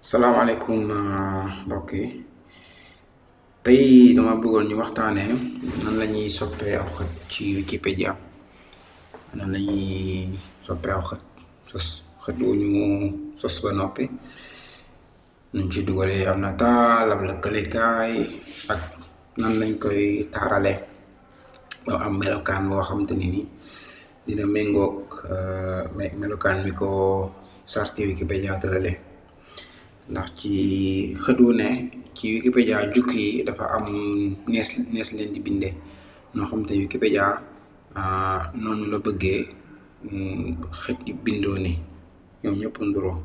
salaamaaleykum mbokk yi tey dama bëggoon ñu waxtaanee nan la ñuy soppee aw xët ci Wikipédia nan la ñuy soppee aw xët xët wu ñu sos ba noppi nuñ ci dugalee am nataal ab lëkkalekaay ak nan lañ koy taaralee ba am melokaan boo xamante ni dina méngoog melokaan mi ko sarti Wikipédia tërale ndax ci xët wu ne ci Wikipédia jukki yi dafa am nees leen di bindee noo xam te Wikipédia noonu la bëggee xët di bindoo ni ñoom ñëpp nduroo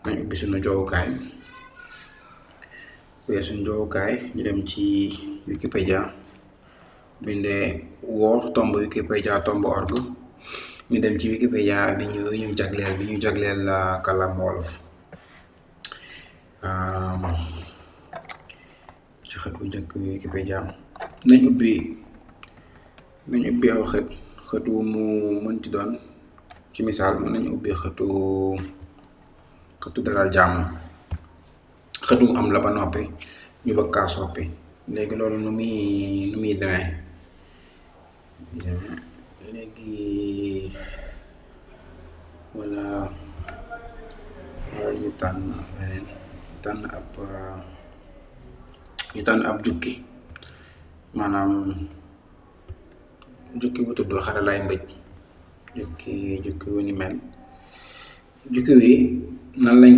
nañ ubbi suñu joowukaay ñu dem ci Wikipédia bindee war.wikipedia.org ñu dem ci Wikipédia bi ñu jagleel kàllaama wolof ci xët bu njëkk Wikipédia nañ ubbi aw xët wu mu mënti doon ci misaal mën nañ ubbi xëtu dalal jàmm xët wu am la ba noppi ñu bëgg kaa soppi léegi loolu nu muy demee léegi wala ñu tànn ab jukki maanaam jukki bu tudd xaralaay mbëj jukki wu ni mel jukki wi nan lañ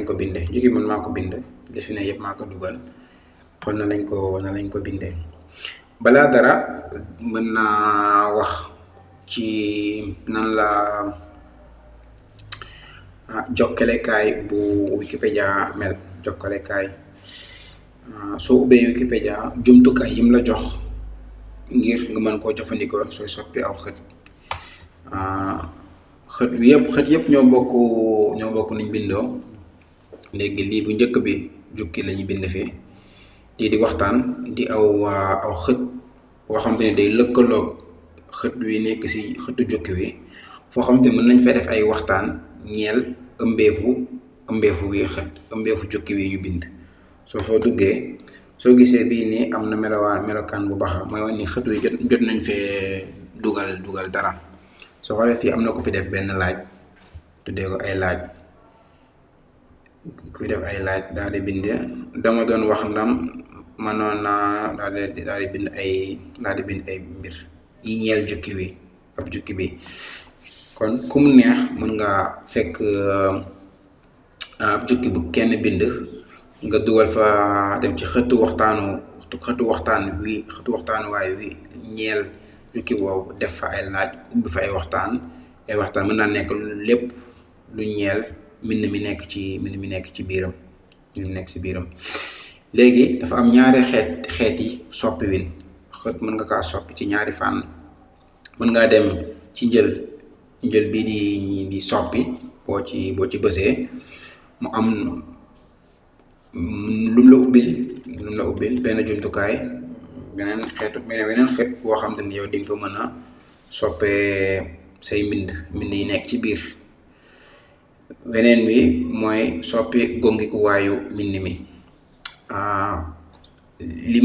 ko binde jukki man maa ko bind li fi ne yëpp maa ko dugal xool na lañ ko bindee balaa dara mën naa wax ci nan la jokkalekaay bu Wikipédia mel jokkalekaay soo ubbee Wikipédia jumtukaay yim la jox ngir nga mën koo jëfandikoo sooy soppi aw xët xët yëpp ñoo bokk niñ bindoo léegi lii bu njëkk bi jukki lañuy bind fii lii di waxtaan di aw xët boo xam te ne day lëkkaloog xët wi nekk ci xëtu jukki wi foo xam te mën nañ fay def ay waxtaan ñeel ëmbeefu wi xët ëmbeefu jukki wi ñu bind soo duggee soo gisee bii nii am na melokaan bu baax mooy wax ni xët wi jot nañ fee dugal dara soo xoolee fii am na ku fi def benn laaj tuddee ko ay laaj kuy def ay laaj daal di bind dama doon wax ndam mënoon naa daal di bind ay mbir yi ñeel jukki wi ab jukki bi kon ku mu neex mën nga fekk ab jukki bu kenn bind nga dugal fa dem ci xëtu waxtaanuwaay wi ñeel jukki boobu def fa ay laaj ubbi fa ay waxtaan mën naa nekk lépp lu ñeel mbind mi nekk ci biiram léegi dafa am ñaari xeeti soppi win xët mën nga kaa soppi ci ñaari fànn mën ngaa dem ci njël bii di soppi boo ci bësee mu am lum la ubbil benn jumtukaay beneen xeet boo xam te ni yow di nga ko mën a soppee say mbind yi nekk ci biir weneen wi mooy soppi gongikuwaayu mbind mi li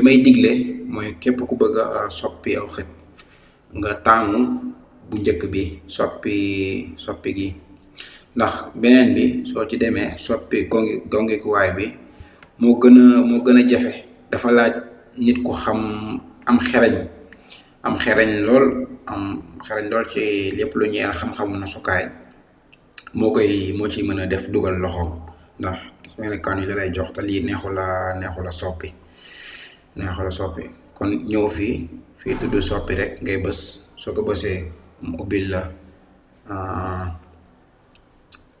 may digle mooy képp ku bëgg a soppi aw xët nga taamu bu njëkk bi soppi gi ndax beneen bi soo ci demee soppi gongikuwaay bi moo gën a jafe dafa laaj nit ku xam am xereñ lool ci lépp lu ñeel xam-xamu nasukaay moo ciy mën a def dugal loxoom ndax melokaan yi la lay jox te lii neexu la soppi kon ñëw fii tudd soppi rek ngay bës soo ko bësee mu ubbil la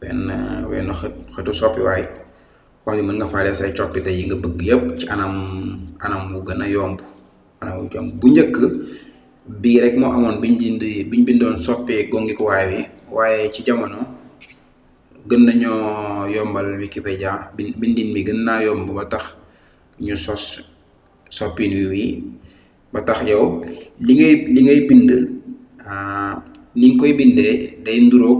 wenn xëtu soppiwaay xam ne mën nga faa def say coppite yi nga bëgg yëpp ci anam wu gën a yomb bu njëkk bii rek moo amoon biñ bindoon soppee gongikuwaay wi waaye ci jamono gën nañoo yombal Wikipédia bindin mi gën naa yomb ba tax ñu sos soppin wi ba tax yow li ngay bind ni nga koy bindee day nduroog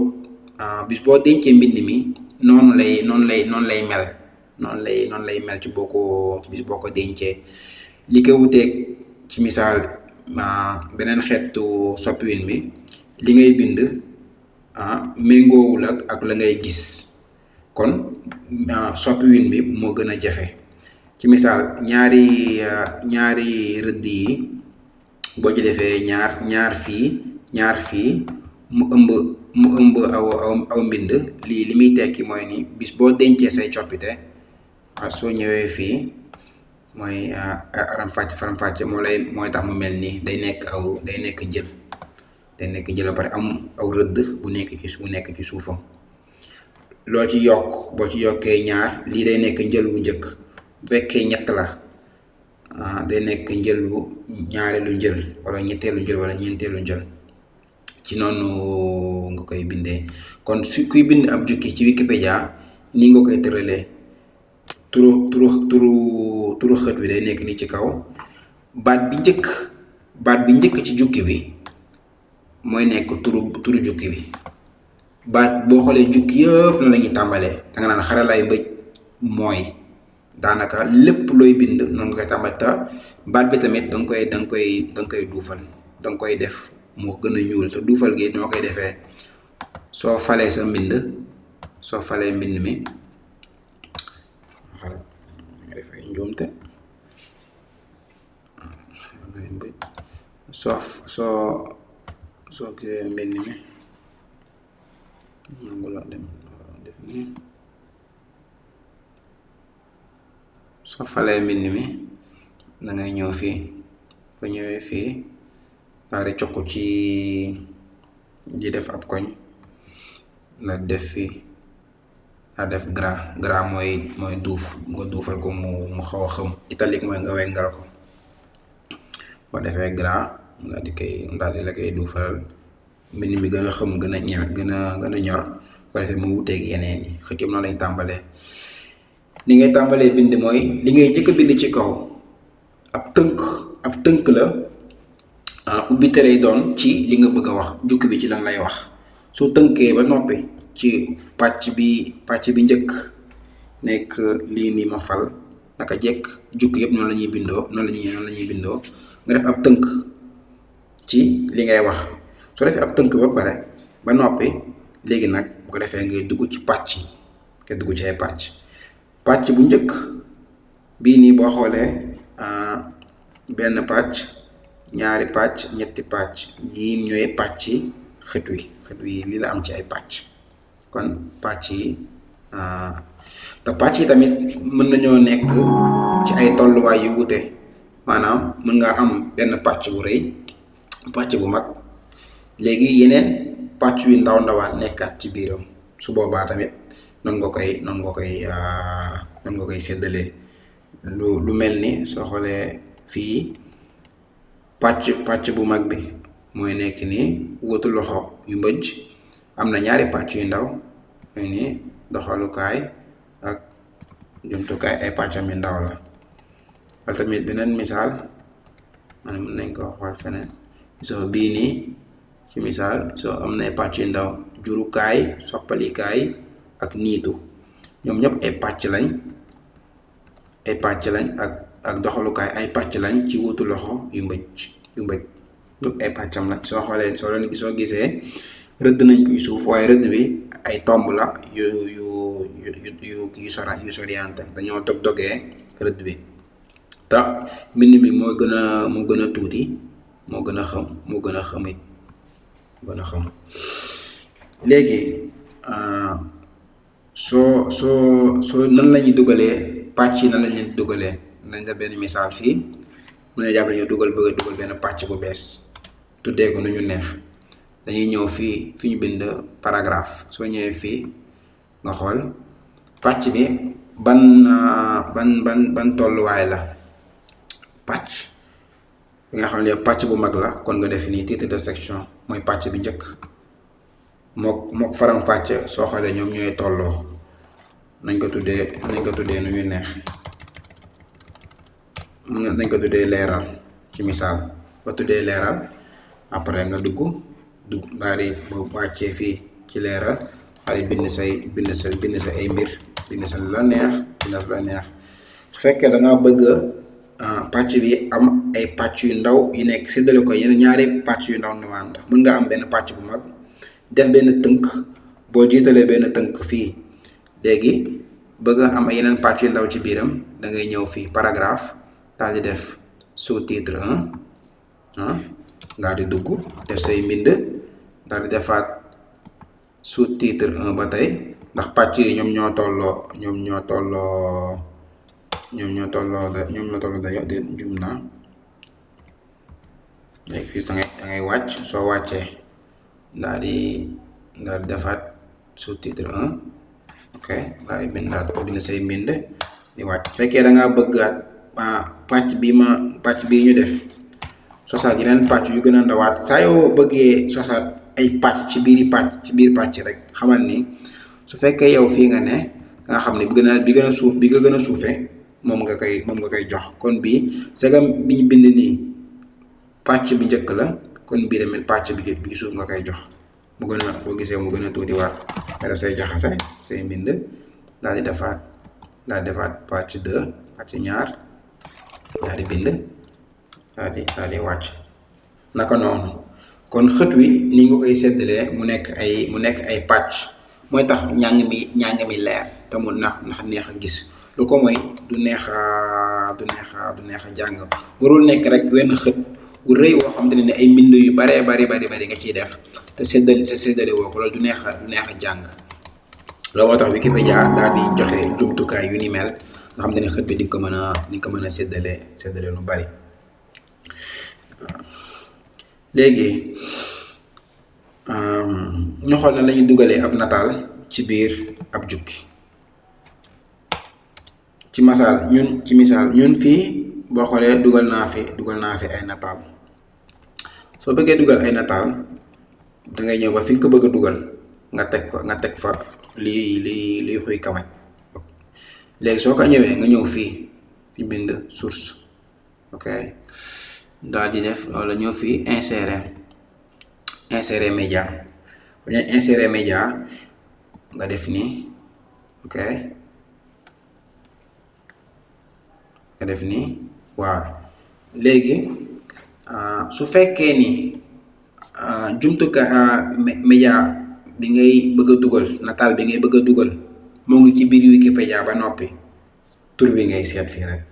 bis boo dencee mbind mi noonu lay mel ci bis boo ko dencee. li ko wuteeg ci misaal beneen xeetu soppiwin bi li ngay bind méngoowul ak la ngay gis, kon soppiwin bi moo gën a jafe. ci misaal ñaari rëdd yi boo ci defee ñaar fii mu ëmb aw mbind, li muy tekki mooy ni bis boo dencee say coppite soo ñëwee fii mooy faram-fàcce mooy tax mu mel nii day nekk njël ba pare am aw rëdd bu nekk ci suufam. loo ci yokk boo ci yokkee ñaar lii day nekk njël wu njëkk, bu fekkee ñett la day nekk njël wu ñaareelu njël wala ñetteelu njël wala ñeenteelu njël. ci noonu nga koy bindee. kon kuy bind ab jukki ci Wikipédia ni nga koy tëralee, turu xët bi day nekk ni ci kaw. baat bi njëkk ci jukki bi mooy nekk turu jukki bi. baat boo xoolee jukki yëpp na la ñuy tàmbalee, da nga naan xaralaay mbëj mooy, daanaka lépp looy bind noonu nga koy tàmbale. te baat bi tamit danga koy duufal, danga koy def moo gën a ñuul. te duufal gi noo koy defee, soo falee mbind mi dafay njuumte. soo kiwee mbind mi nangu la dem def nii. soo falee mbind mi da ngay ñëw fii, ba ñëwee fii daal di cokku ci di def ab koñ la def fii daa def gras mooy duuf, nga duufal ko mu xaw a xëm. italique mooy nga wengal ko. boo defee gras daal di la koy duufalal mbind mi gën a xëm, gën a ñor. ko defee mu wuteeg yeneen yi. xët yëpp noonu lañ tàmbalee. ni ngay tàmbalee bind mooy li ngay njëkk a bind ci kaw ab tënk la, ubbite lay doon ci li nga bëgg a wax, jukki bi ci lan lay wax. soo tënkee ba noppi ci pàcc bi njëkk nekk lii nii ma fal, naka jekk jukki yëpp noonu la ñuy bindoo nga def ab tënk ci li ngay wax. soo defee ab tënk ba pare ba noppi, léegi nag bu ko defee ngay dugg ci pàcc yi, ngay dugg ci ay pàcc bu njëkk bii nii boo xoolee benn pàcc, ñaari pàcc, ñetti pàcc, yii ñooy pàcc xët wi lii la am ci ay pàcc. kon pàcc yi te pàcc yi tamit mën nañoo nekk ci ay tolluwaay yu wute. maanaam mën nga am benn pàcc bu rëy, pàcc bu mag, léegi yeneen pàcc yu ndawaan nekkaat ci biiram. su boobaa tamit noonu nga koy séddalee. lu mel ni soo xoolee fii pàcc bu mag bi mooy nekk nii wëtu loxo yu mbëj, am na ñaari pàcc yu ndaw mooy nii doxalukaay ak jumtukaay, ay pàccam yu ndaw la. wala tamit beneen misaal man mën nañ ko xool feneen. soo bii nii ci misaal soo am na ay pàcc yu ndaw, jurukaay, soppalikaay ak niitu, ñoom ñëpp ay pàcc lañ ak doxalukaay ay pàcc lañ ci wutu loxo yu mbëj ñëpp ay pàccam lañ. soo xoolee soo gisee rëdd nañ ko suuf, waaye rëdd bi ay tomb la yu soriante, dañoo dogee rëdd bi. te mbind mi moo gën a tuuti, moo gën a xam. léegi soo nan la ñuy dugalee pàcc yi, nan lañ leen dugalee. nañ la benn misaal fii, mu ne jàpp nañu bëgg a dugal benn pàcc bu bees, tuddee ko nu ñu neex. dañuy ñëw fii fi ñu bind paragraphe. soo ñëwee fii nga xool pàcc bi ban tolluwaay la. pàcc bi nga xam ne pàcc bu mag la, kon nga def nii titre de section mooy pàcc bi njëkk. mook faram-fàcce soo xoolee ñoom ñooy tolloo. nañ ko tuddee nu ñu neex. nañ ko tuddee leeral ci misaal. ba tuddee leeral après nga dugg daal di boo wàccee fii ci leeral daal di bind sa ay mbir, bind sa lu la neex, bindal lu la neex. Su fekkee da nga bëgg pàcc bi am ay pàcc yu ndaw yu nekk séddale ko yeneen ñaari pàcc yu ndaw ndawaan, ndax mën nga am benn pàcc bu mag def benn tënk, boo jiitalee benn tënk fii léegi bëgg am ay yeneen pàcc yu ndaw ci biiram, da ngay ñëw fii paragraphe daal di def sous-titre 1 daal di dugg def say mbind, daal di defaat sous-titre 1 ba tey, ndax pàcc yi ñoom ñoo tolloo dayo di jum naa. léegi fii da ngay wàcc, soo wàccee daal di defaat sous-titre 1 ok, daal di bind say mbind di wàcc. Fekkee da ngaa bëggaat pàcc bii ñu def sosaat yeneen pàcc yu gën a ndawaat, saa yoo bëggee sosaat ay pàcc ci biir pàcc rek xamal ni su fekkee yow fii nga ne nga xam ne bi nga gën a suufee moom nga koy jox. Kon bii segam bi ñu bind nii pàcc bi njëkk la, kon bii tamit pàcc bi suuf nga koy jox, mu gën a boo gisee mu gën a tuuti waat nga def say jaxase say mbind daal di defaat pàcc 2 pàcc ñaar daal di bind daal di wàcc. naka noonu kon xët wi ni nga koy séddalee mu nekk ay pàcc mooy tax njàng mi leer te mu ndax neex a gis. lu ko mooy du neex a jàng. warul nekk rek wenn xët wu rëy woo xam ne ay mbind yu bari nga ciy def te séddale woo ko, loolu du neex a jàng. loolu moo tax Wikipédia daal di joxe jumtukaay yu ni mel nga xam ne xët bi di nga ko mën a séddale lu bari. léegi ñu xool na lañuy dugalee ab nataal ci biir ab jukki. ci misaal ñun fii boo xoolee dugal naa fi ay nataal. soo bëggee dugal ay nataal da ngay ñëw ba fi nga ko bëgg a dugal nga teg fa lii xuy kawañ. léegi soo ko ñëwee nga ñëw fii fi bind source ok, daal di def wala ñëw fii insérer média. bu ñu insérer média nga def nii ok, nga def nii waaw. léegi su fekkee ni jumtukaay média bi ngay bëgg a dugal, nataal bi ngay bëgg a dugal moo ngi ci biir Wikipédia ba noppi, tur bi ngay seet fii rek.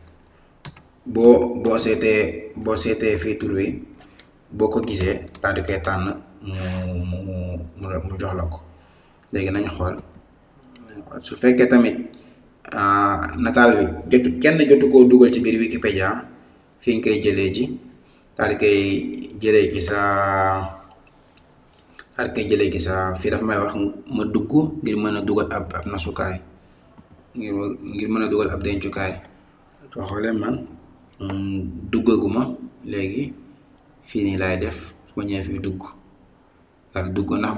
boo seetee fii tur wi boo ko gisee daal di koy tànn mu jox la ko. léegi nañu xool su fekkee tamit nataal bi kenn jotu koo dugal ci biir Wikipédia, fi nga koy jëlee ji daal di koy jëlee ci sa fii dafa may wax ma dugg ngir mën a dugal ab nasukaay, ngir mën a dugal ab dencukaay. soo xoolee man duggaguma, léegi fii nii laay def su ma ñëwee fii dugg ndax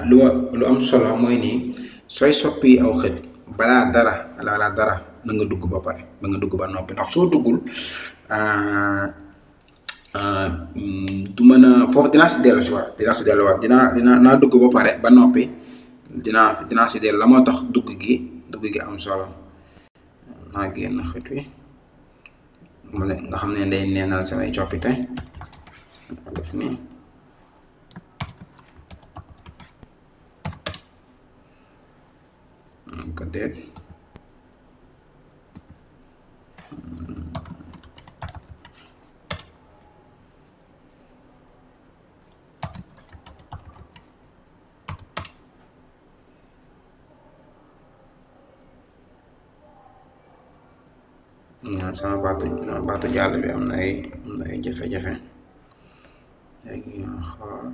lu am solo mooy nii sooy soppi aw xët balaa dara na nga dugg ba pare, ba nga dugg ba noppi, ndax soo duggul du mën a foofu dinaa si delluwaat dinaa dugg ba pare ba noppi dinaa si dellu la moo tax dugg gi am solo. naa génn xët wi nga xam ne day neenal samay coppite def nii ko déet sama baatu jàll bi am na ay jafe-jafe. léegi xool